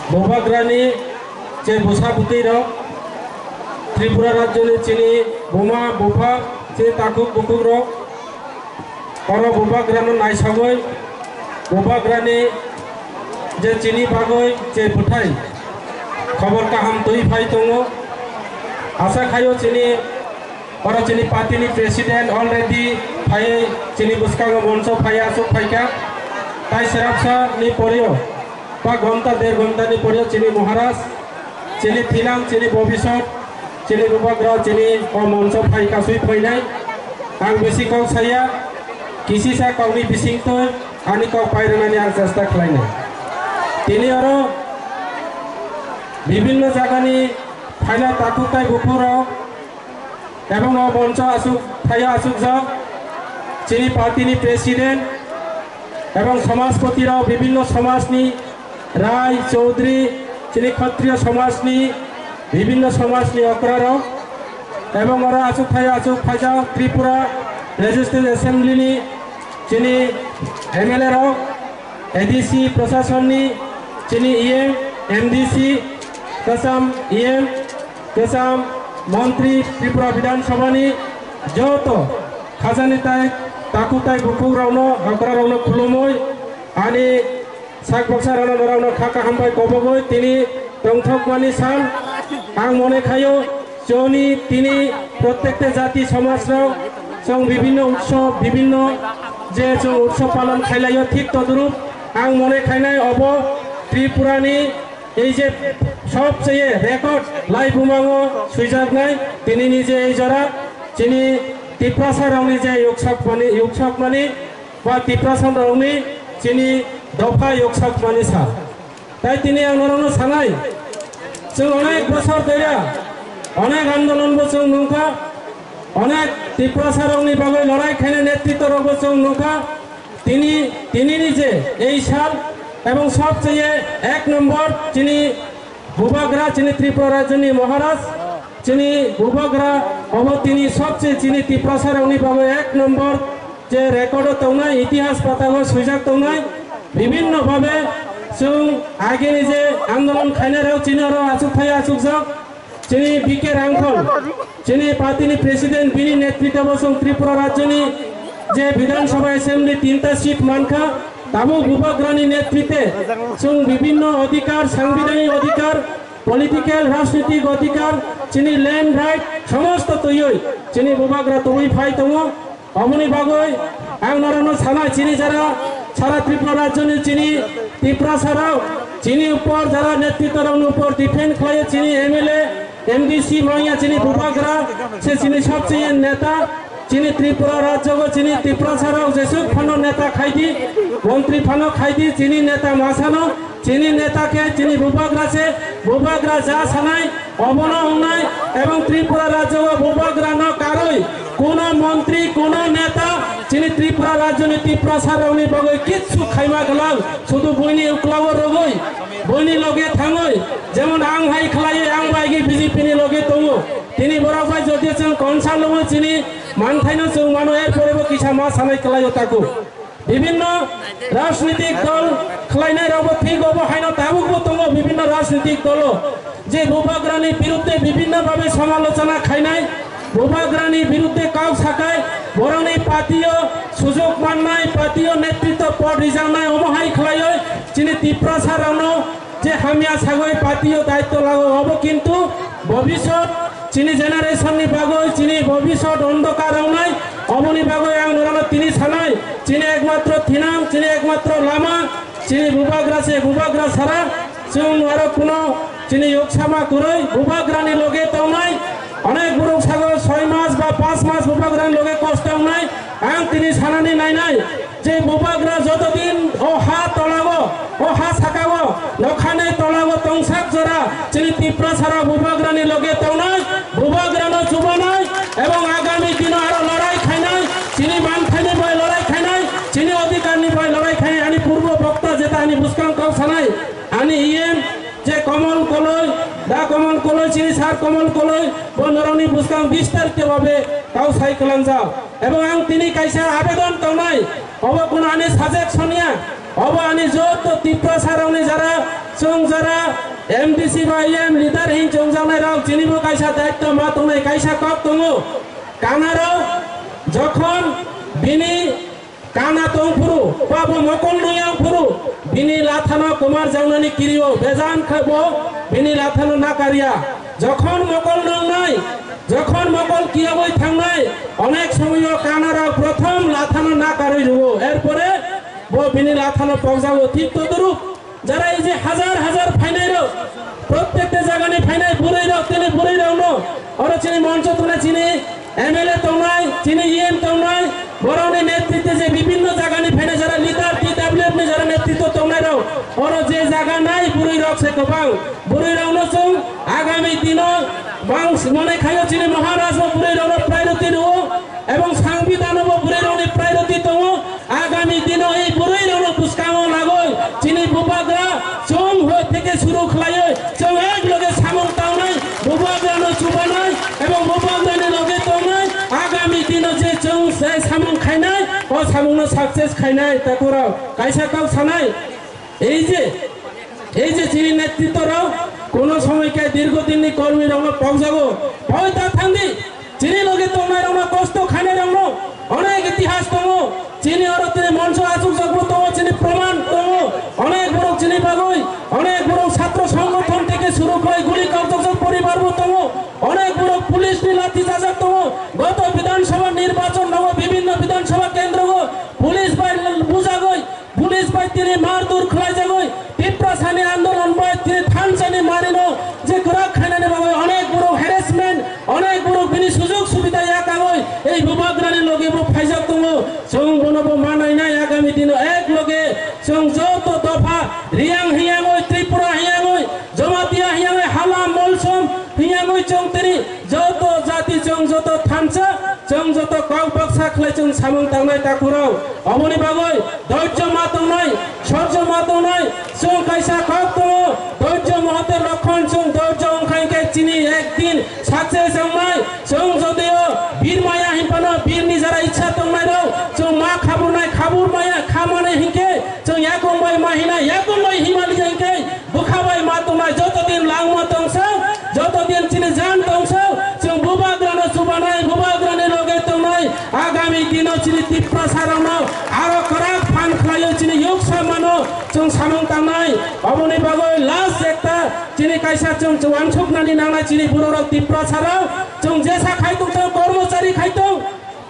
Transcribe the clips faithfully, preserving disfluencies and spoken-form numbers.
Bubagrani je bwsa bwtwi rok, Tripura rajyoni chini buma bupha, chini takhuk bukhuk rok, oro Bubagrano naisogwi, Bubagrani je chini bagwi je bwthai khobor kaham twi phai tongo. Asa khaio chini oro chini party ni president already phaiwi chini bwskango moncho phaiya aswk phaikha. Tai srapsa ni porio ba ghonta der ghonta ni porio chini Maharaj, chini thinang, chini bobisot, chini Bubagra, chini o moncho phai kasui phainai. Ang bisi kok saya, kisisa kokni bisingtwi ani kok pairwnani ang chesta khlainai. Tini oro bibinno jagani phaina takhuk tai bukhuk rok, ebong o moncho aswk thaio aswkjak chini party ni president ebong samajpoti rok, bibinno samajni rai, chaudhuri, chini khatriyo samajni, bibinno samajni okra rok, ebong oro aswk thaio aswk phaijak Tripura Legislative Assembly ni chini M L A rok, A D C prasasonni chini E M, M D C, kwcham E M, kwcham montri, Tripura Bidhan Sabhani joto khajani tai, takhuk tai bukhuk rokno, okra rokno khulumwi ani sak baksa rano norokno kha kaham bai kobogwi tini tongthokmani sal. Ang mone khaio, choni tini prottekta jati somaj rok chwng bibinno utsob, bibinno je chwng utsob palon khailaio, thik todrup ang mone khainai obo Tripurani ei je sobcheye record lai bumango swijaknai tinini je ei jora chini Tiprasa rokni je yuksokmani, yuksokmani ba Tiprasa rokni chini dopha yuksokmani sal. Tai tini ang norokno sanai, chwng onek bosor doya, onek andolon bo chwng nungkha, onek Tiprasa rokni bagwi lorai khaina netritto rokbo chwng nungkha. Tini, tinini je ei sal ebong sobcheye ek nombor chini Bubagra, chini Tripura rajyoni Maharaj, chini Bubagra obo tini sobcheye chini Tiprasa rokni bagwi ek nombor je record o tongnai, itihas patago swijak tongnai, bibinno bhabe chwng agini je andolon khainai rok chini oro achuk thai achukjak, chini B K Rangkhol, chini party ni president, bini netritwo bo chwng Tripura rajyoni je Bidhan Sabha Assembly tinta seat mankha, tabuk Bubagrani netritwe chwng bibinno odhikar, sangbidhanik odhikar, political, rajnitik odhikar, chini land right, somosto twiwi chini Bubagra tubui phai tongo. Oboni bagwi ang norokno sana, chini jara sara Tripura rajyoni chini Tiprasa rok, chini upor jara netritwo rokni upor depend khlaio, chini M L A, M D C manya chini Bubagra se chini sobcheye neta, chini Tripura rajyogo chini Tiprasa rok jesuk phano neta khaidi, montri phano khaidi, chini neta masano, chini neta khe chini Bubagra se, Bubagra ja sanai, obono wngnai, ebong Tripura rajyo o Bubagra no karwi, kuno montri, kuno neta, chini Tripura rajyo ni Tiprasa rok ni bagwi kitsu khaima gwnang, sudu buini uklao rwgwi, buini loge thangwi, jemon ang hai khlaiwi, ang bai gi B J P ni loge tongo, tini borok bai jodi chwng consult wngo chini manthaino chwng mano, er pore bo kisa ma sanai kwlaio taku. Bibinno rajnitik dol khlainai rokbo thik, obo haino tabukbo tongo bibinno rajnitik dolo, je Bubagrani birudde bibinno bhabe samalochona khainai, Bubagrani birudde kok sakai, borokni party-o sujok mannai, party-o netritwo pod rijaknai, omo hai khlaiwi chini Tiprasa rokno je hamya sagwi party-o daitto lago, obo kintu bobisot chini generation ni bagwi, chini bobisot ondokar wngnai, oboni bagwi ang norokno tini sanai, chini ekmatro thinang, chini ekmatro lama, chini Bubagra se, Bubagra sara, chwng aro kuno chini yoksama kwrwi, Bubagrani loge tongnai, onek borok sago soi mas ba panch mas Bubagrani loge kosto wngnai, ang tini sanani nainai. Je Bubagra jotodin o ha tolago, o ha sakao, nokhani tolago tongsak jora, chini Tiprasarok Bubagrani loge tongnai, Bubagrano chubanai, ebong agami dino aro lorai khainai, chini manthaini bai lorai khainai, chini odhikarni bai lorai khainai, ani purbo bokta jeta ani bwskang kok sanai, ani E M je Komol Koloi, da Komol Koloi, chini sir Komol Koloi, bo norokni bwskang bistarito babe kok sai kwlangjak. Ebong ang tini kaisa abedon tongnai, obo kuno ani sajak sonya, Obo ani joto Tiprasa rokni jara, chwng jara M D C ba E M leader hin chwngjaknai rok, chini bo kaisa daitto ma tongnai, kaisa kok tongo. Kana rok jokhon bini kana tong phuru, ba bo mokol nung yang phuru, bini lathano kwmar jangnani kirio, bejan kha bo bini lathano nakariya. Jokhon mokol nungnai, jokhon mokol kiyogwi thangnai, onek somoyo kana rok prothom lathano nakarwi rwo, erpore bo bini lathano pokjago. Thik todrup jara ei je hajar hajar phainai rok, prottekta jagani phainai bwrwi rok, tini bwrwi rokno oro chini moncho tongnai, chini M L A tongnai, chini E M tongnai, borokni netritwe je bibinno jagani phainai jara leader, T W F ni jara netritwo tongnai rok, oro je jaga nai bwrwi rok se kwbang, bwrwi rokno chwng agami dino bang mone khayo chini Maharaj bo bwrwi rokno priority rwo, ebong Sangbidhano bo bwrwi rokni priority tongo. Agami dino ei bwrwi rokno bwskango lagoi chini bubagra chwng hoi theke suru khlaioi chwng ek loge samung tangnai, bubagrano chubanai ebong bubagrani loge tongnai. Agami dino je chwng se samung khainai, o samungno success khainai. Takhurok kaisa kok sanai, ei je, ei je chini netritwo rok kono somoi khe dirgho dinni kormi rokno pokjago, poi ta thangdi. Chini loge tongnai rokno, kosto khainai rokno onek itihas tongo. Chini oro tini moncho achukjak bo tongo, chini proman tongo. Onek borok chini bagwi, onek borok chhatro songgothon theke suru khlai guli kaukjak poribar bo tongo. Onek borok police ni lathi chajak tongo. Goto Bidhan Sabha nirbachon rogo bibhinno Bidhan Sabha kendro o police bai bujagwi, police bai tini mardur khlaijagwi, Tiprasani andolon bai tini thansani marino je kwrak khainani bagwi onek borok harassment, onek borok bini sujog subida yakagwi ei bubagrani loge bo phaijak tongo. Chwng bono bo manainai, agami dino ek loge chwng joto dopha Reang hiyangwi, Tripura hiyangwi, Jamatia hiyangwi, Hala Molsom hiyangwi chwng tini joto jati chwng joto thansa chwng joto kok baksa khlai chwng samung tangnai takhurok. Oboni bagwi doijjo ma tongnai, sorjo ma tongnai, chwng kaisa kok tongo, doijjo mohote lokhon, chwng doijjo wngkha hinkhe chini ekdin success wngnai. Chwng jodio bir maya hinphano birni jara ichha tongnai rok, chwng ma khaburnai khabur maya kha manai hinkhe chwng yakung bai ma hina, yakung bai himali hinkhe bwkha bai ma tongnai, joto din langma tongsa, joto din chini jan tongsa, chwng bubagrano chubanai, bubagrani loge tongnai, agami dino chini Tiprasa rokno aro kwrak phan khlaio chini yuksa mano chwng samung tangnai. Oboni bagwi last ekta chini kaisa chwng uansuknani nangnai chini borok rok Tiprasa rok, chwng jesa khai tongthung, kormochari khai tong,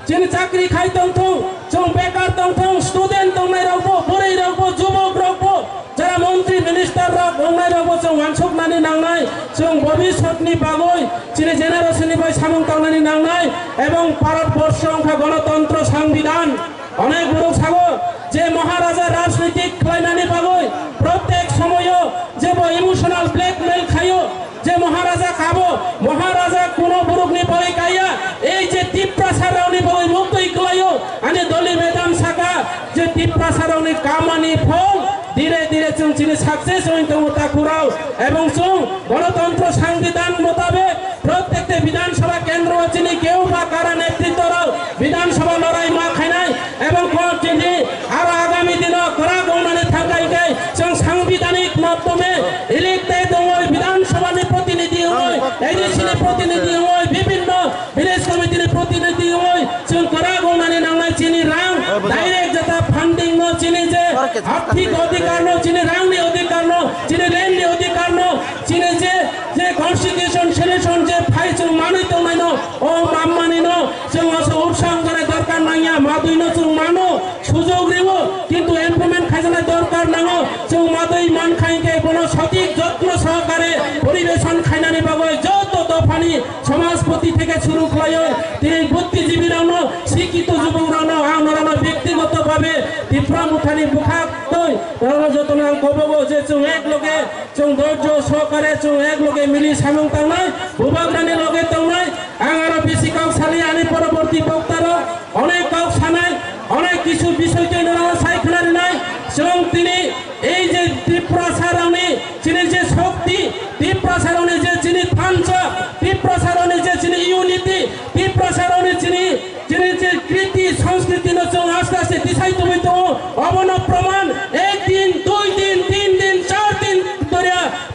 chini chakri khai tongthung, chwng bekar tongthung, student tongnai rokbo, bwrwi rokbo, jubok rokbo, jara montri minister rok wngnai rokbo chwng uansuknani nangnai, chwng bobisotni bagwi chini generation ni bai samung tangnani nangnai, ebong Bharat borsho wngkha gonotontro sangbidan. Onek borok sago je Maharaja rajnitik khlainani bagwi protek somoyo jebo emotional blackmail khaio, je Maharaja kabo, Maharaja kuno borokni bagwi kaiya, ei je Tiprasa rokni bagwi muktwi kwlaio, ani doli madam saka je Tiprasa rokni kamani phol dire dire chwng chini success wngwi tongo takhurok, ebong chwng gonotontro sangbidan motabek protekte Bidhan Sabha kendro o chini keu ba kara netritwo rok Bidhan Sabha lorai ma khainai, ebong kon chini aro agami dino kwrak wngnani thangkha hinkhe chwng sangbidanik matome elected wngwi Bidhan Sabha ni protinidhi wngwi, A D C ni protinidhi wngwi, bibhinno village committee ni protinidhi wngwi chwng kwrak wngnani nangnai. Chini rang direct jeta funding no, chini je arthik odhikar no, chini rang ni odhikar no, chini land ni odhikar no, chini je, je constitution solution je phai chwng manwi tongnai no, o manmani no chwng aswk utsaho wngjani dorkar nangya, madwi no chwng mano, sujog riwo, kintu implement khaijaknai dorkar nango. Chwng madwi mankha hinkhe bono sothik jotno sohokare poribeson khainani bagwi joto dophani somajpoti theke suru khlaiwi tini buddhijibi rokno, sikkito jubok rokno ang norokno byaktigoto bhabe Tipra Mothani bwkhak twi norokno jotono ang kobogo je chwng ek loge chwng doijo sohokare chwng ek loge mili samung tangnai, bubagrani loge tongnai. Ang aro bisi kok sali ani poroborti bokta rok onek kok sanai, onek kisu bisoi twi norokno sai khna rinai. Chwng tini ei je Tiprasa rokni chini je shokti, Tiprasa rokni je chini thansa, Tiprasa rokni je chini unity, Tiprasa rokni chini, chini je kriti sanskriti no chwng aste aste tisai tubui tongo. Obono proman ek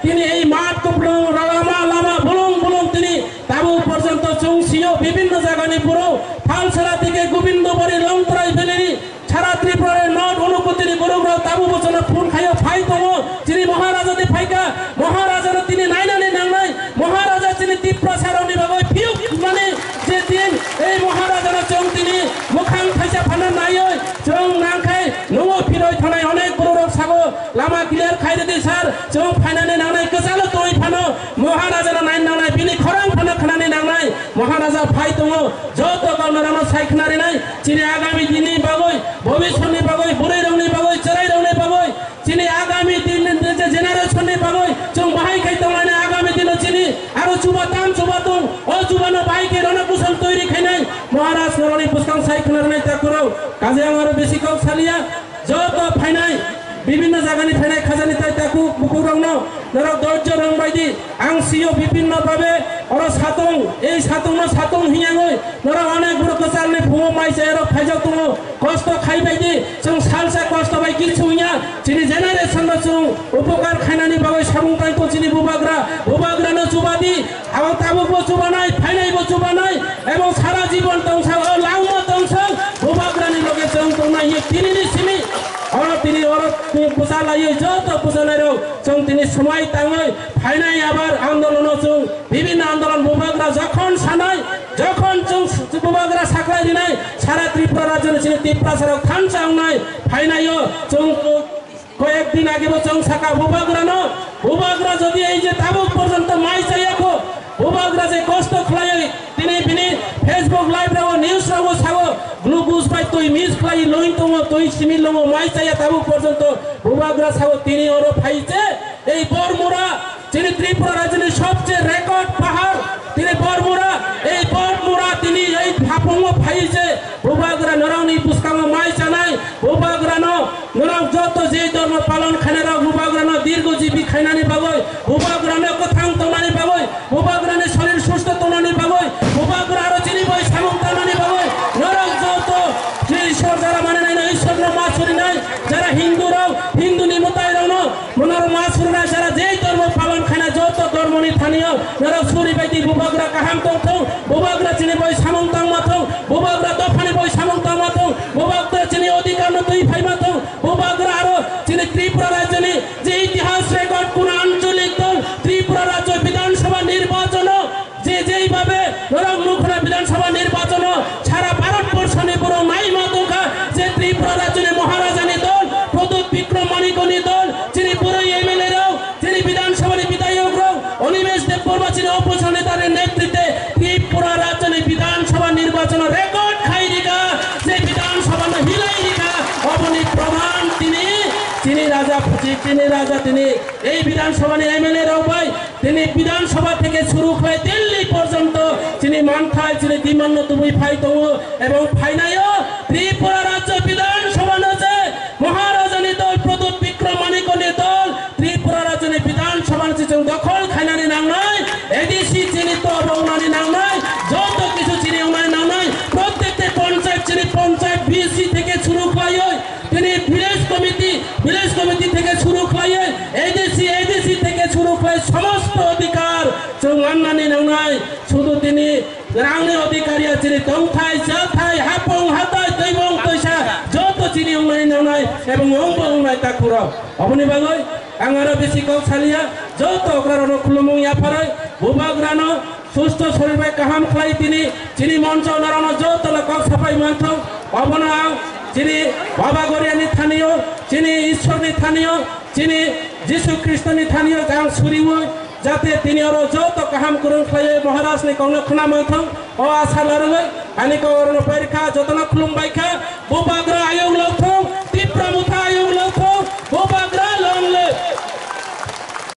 Tini ei mat kuplung lama lama bulung bulung tini tabu porjonto chwng sio bibinno jagani borok Thalsara theke Gobindobari Longtrai Valley ni sara Tripura ni North Unakoti ni borok rok tabu bochorno phone khaio phai tongo. Chini Maharaja de phaika, Maharaja no tini nainani nangnai, Maharaja chini Tiprasa rokni bagwi phiyok mani je din ei Maharaja no chwng tini mukhang thaisa phano naioi chwng nangkhai nungo phiroi thanai onek borok rok sago. Lama clear khai rwdi sir, chwng phainani nangnai, kwchalo tongwi phano Maharaja no nai nangnai, bini khorang phano khnani nangnai. Maharaja phai tongo, joto gaonarano sai khna rinai, chini agami dinni bagwi, bhobishyotni bagwi, bwrwi rokni bagwi, chwrai rokni bagwi, chini agami din je generation ni bagwi chwng bahai khai tonglaina, agami dino chini aro chuba tam chuba tong, o chuba no bahai khe rono kusam toiri khainai. Maharaj norokni bwskang sai khna rinai takhurok, kaje ang aro bisi kok saliya. Joto phainai, bibinno jagani phainai khajani tai takhuk bukhuk rokno norok doijjo rwng bai di. Ang sio bibinno babe oro satung, ei satungno satung hiyangwi norok onek borok kwchalni phumo mai chayarok phaijak tongo, kosto khai bai di. Chwng salsa kosto bai kichu wngya, chini generation no chwng upokar khainani bagwi samung tang tong chini bubagra, bubagrano chuba di. Abo tabukbo chubanai, phainaibo chubanai, ebong sara jibon tongsa, o langma tongsa, bubagrani loge chwng tongnai hinwi tinini simi. Oro tini oro tini bwsa laiwi joto bwsa lairok chwng tini swmai tangwi phainai abar andolono chwng bibinno andolon bubagra jokhon sanai, jokhon chwng bubagra saklai rinai, sara Tripura rajyoni chini Tiprasarok thansa wngnai phainaio chwng. Koyek din age bo chwng saka bubagrano, bubagra jodi ei je tabuk porjonto mai chayakho, bubagra je kosto khlaiwi tini bini Facebook live rao news rao sao glucose bai twi miss khlai loi tongo, twi simi longo, mai chaya tabuk porjonto bubagra sao tini oro phai je ei Bormura chini Tripura rajyoni sobche record pahar tini Bormura, ei Bormura tini ei hapungo phai je bubagra norokni bwskango mai chanai. Bubagrano norok joto je dhormo palon khainai rok bubagrano dirgo jibi khainani bagwi, bubagrano kwthang tongnani bagwi, bubagrani sorir susto tongnani bagwi, bubagra aro chini bai samung tangnani bagwi norok joto je Ishwar jara mani naino Ishwarno ma surinai, jara Hindu rok Hinduni mwtai rokno norok ma surinai, jara je dhormo palon khainai joto dhormoni thanio norok suri bai di. Bubagra kaham tongthung, bubagra chini bai samung tangma thung, bubagra dophani bai samung tangma thung, bubagra chini odhikarno twi phaima thung, bubagra aro chini Tripura rajyoni je itihas record kuno ancholik dol Tripura rajyo Bidhan Sabha nirbachano je jeibabe norok nukhna Bidhan Sabha nirbachano sara Bharat borshoni borok naima tongkha je Tripura rajyoni Maharajani dol, Pradyut Bikram Manikoni dol, chini bwrwi M L A rok, chini Bidhan Sabhani bidhayok rok, Animesh Debbarma chini opposition leader ni netritwe Tripura rajyoni Bidhan Sabha nirbachano record khai rikha, je Bidhan Sabhano hilai rikha, oboni proman tini, chini raja, chini raja tini, ei Bidhan Sabhani M L A rok bai, tini Bidhan Sabha theke suru khlai Delhi porjonto chini manthai, chini demand no tubui phai tongo, ebong phainaio Tripura rajyo Bidhan Sabhano je Maharajani dol, Pradyut Bikram Manikoni dol, Tripura rajyoni Bidhan Sabha ni chwng dokhol khainani nangnai, A D C chini to abo wngnani nangnai, joto kisu chini wngnani nangnai, prottekta panchayat chini panchayat V C theke suru khlaiwi, tini village committee, village committee theke suru khlaiwi, A D C, A D C theke suru khlai somosto odhikar chwng mannani nangnai, sudu tini rangni odhikar ya chini tongthai, chathai, hapung, hatai, twibong, twisa, joto chini wngnani nangnai, ebong wngbo wngnai takhurok. Oboni bagwi ang aro bisi kok saliya, joto okrarokno khulumung yapharwi, bubagrano susto sorir bai kaham khlai tini, chini moncho narokno jotono kok sapai manthok, obono ang chini Baba Goriani thanio, chini Ishwarni thanio, chini Jisu Khristoni thanio ang suriwi, jate tini oro joto kaham kwrwng khlaiwi Maharajni kokno khna manthok, o asa larwi ani kok orono pairikha, jotono khulumbaikha, bo